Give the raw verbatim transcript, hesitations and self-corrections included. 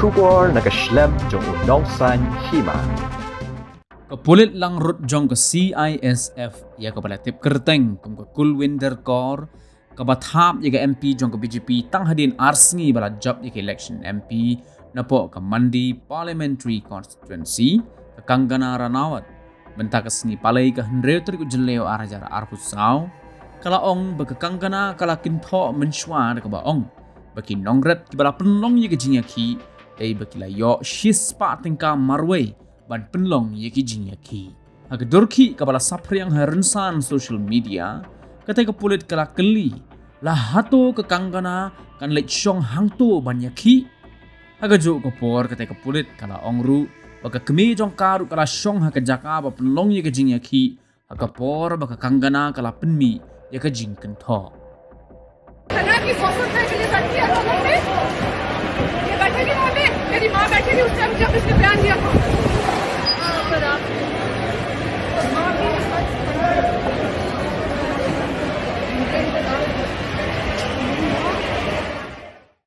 Khubor na ka shlem jong u nongsaiñ hima. Ka pulit langrut jong ka C I S F, ïa kaba la tip kyrteng kum ka Kulwinder Kaur, kaba thap ïa ka M P jong ka B J P tang hadien ar sngi ba la jop ïa ka election M P napoh ka Mandi Parliamentary Constituency, ka Kangana Ranaut, mynta ka sngi Palei ka hynriew tarik u Jylliew ar hajar arphew saw, ka la ong ba ka Kangana ka la kynthoh mynshuwa da kaba ong ba ki nongret kiba la pynlong ïa ka jingïakhih, dei ba ki la ïoh shispah tyngka marwei ban pynlong ïa ki jingïakhih. Ha ka dur khih kaba la saphriang ha rynsan social media, katei ka pulit ka la kylli, la hato ka Kangana kan leit shong hangto ban ïakhih? Ha kajuh ka por katei ka pulit ka la ong ruh ba ka kmie jong ka ruh ka la shong ha ka jaka ba pynlong ïa ka jingïakhih, ha ka por ba ka Kangana ka la pynmih ïa ka jingkynthoh. खन्ना की सौ सौ रुपए के लिए बैठी है दोनों में। ये बैठेगी वहाँ पे, मेरी माँ बैठेगी उस टाइम जब इसने बयान दिया था।